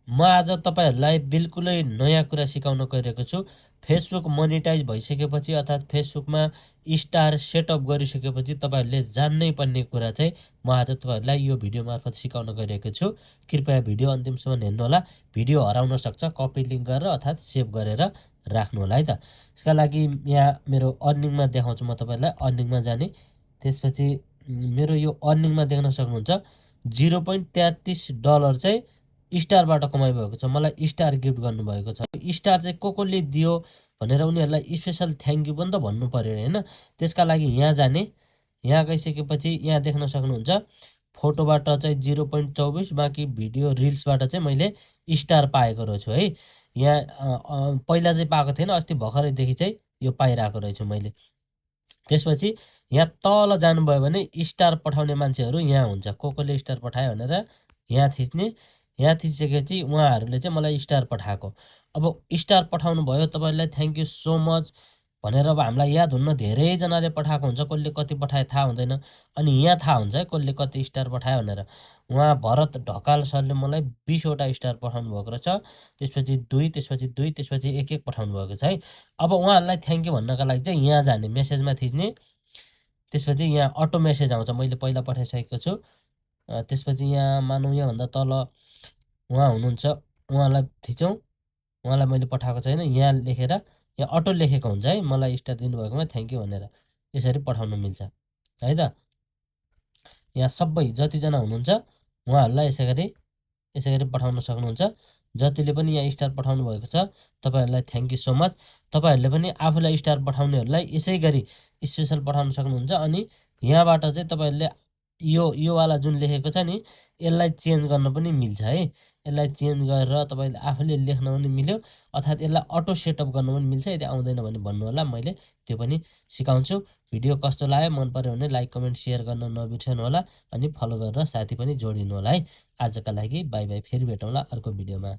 म आज तपाईहरुलाई बिल्कुलै नयाँ कुरा सिकाउन गइरहेको छु। फेसबुक मोनेटाइज भइसकेपछि अर्थात् फेसबुकमा स्टार सेटअप गरिसकेपछि तपाईहरुले जान्नै पर्ने कुरा चाहिँ म आज तपाईहरुलाई यो भिडियो मार्फत सिकाउन गइरहेको छु। कृपया भिडियो अन्तिमसम्म हेर्नुहोला। भिडियो हराउन सक्छ, कपी लिंक गरेर अर्थात् सेभ गरेर राख्नु होला है त। यसका लागि यहाँ मेरो अर्निङमा देखाउँछु म तपाईहरुलाई। अर्निङमा जाने, त्यसपछि मेरो यो अर्निङमा देख्न सक्नुहुन्छ $0.33 चाहिँ स्टारबाट कमाइ भएको छ। मलाई स्टार गिफ्ट गर्नुभएको छ। स्टार चाहिँ को दियो भनेर उनीहरूलाई स्पेशल थ्याङ्क यू पनि त भन्नु पर्यो हैन। त्यसका लागि यहाँ जाने, यहाँ गइसकेपछि यहाँ देख्न सक्नुहुन्छ फोटोबाट चाहिँ 0.24, बाँकी भिडियो रिल्सबाट चाहिँ मैले स्टार पाएको रहेछु है। यहाँ पहिला चाहिँ पाएको थिएन, अस्ति भर्खरैदेखि चाहिँ यो पाइरहेको रहेछु मैले। त्यसपछि यहाँ तल जानुभयो भने स्टार पठाउने मान्छेहरू यहाँ हुन्छ। कोले स्टार पठायो भनेर यहाँ थिच्ने, यहाँ थिचिसकेपछि उहाँहरूले चाहिँ मलाई स्टार पठाएको। अब स्टार पठाउनु भयो, तपाईहरुलाई थ्याङ्क यू सो मच भनेर अब हामीलाई याद हुन्न, धेरैजनाले पठाएको हुन्छ, कसले कति पठाए थाहा हुँदैन। अनि यहाँ थाहा हुन्छ है कसले कति स्टार पठायो भनेर। उहाँ भरत ढकाल सरले मलाई 20 वटा स्टार पठाउनु भएको रहेछ। त्यसपछि 2, त्यसपछि 2, त्यसपछि 1-1 पठाउनु भएको छ है। अब उहाँहरूलाई थ्याङ्क यू भन्नका लागि चाहिँ यहाँ जाने, मेसेजमा थिच्ने, त्यसपछि यहाँ अटो मेसेज आउँछ, मैले पहिला पठाइसकेको छु। त्यसपछि यहाँ मानौँ यहाँभन्दा तल उहाँ हुनुहुन्छ, उहाँलाई थिचौँ, उहाँलाई मैले पठाएको छैन, यहाँ लेखेर यहाँ अटो लेखेको हुन्छ है, मलाई स्टार दिनुभएकोमा थ्याङ्क यू भनेर यसरी पठाउनु मिल्छ है त। यहाँ सबै जतिजना हुनुहुन्छ उहाँहरूलाई यसै गरी पठाउन सक्नुहुन्छ। जतिले पनि यहाँ स्टार पठाउनु भएको छ तपाईहरुलाई थ्याङ्क यू सो मच। तपाईहरुले पनि आफूलाई स्टार पठाउनेहरूलाई यसै गरी स्पेशल पठाउन सक्नुहुन्छ। अनि यहाँबाट चाहिँ तपाईहरुले यो वाला जुन लेखेको छ नि, यसलाई चेन्ज गर्न पनि मिल्छ है। यसलाई चेन्ज गरेर तपाईले आफूले लेख्न पनि मिल्यो, अर्थात् यसलाई अटो सेटअप गर्न पनि मिल्छ। यदि आउँदैन भने भन्नु होला, मैले त्यो पनि सिकाउँछु। भिडियो कस्तो लाग्यो, मन पर्यो भने लाइक कमेन्ट शेयर गर्न नबिर्सनु होला। अनि फलो गरेर साथी पनि जोडिनु होला है। आजका लागि बाइ बाइ, फेरि भेटौँला अर्को भिडियोमा।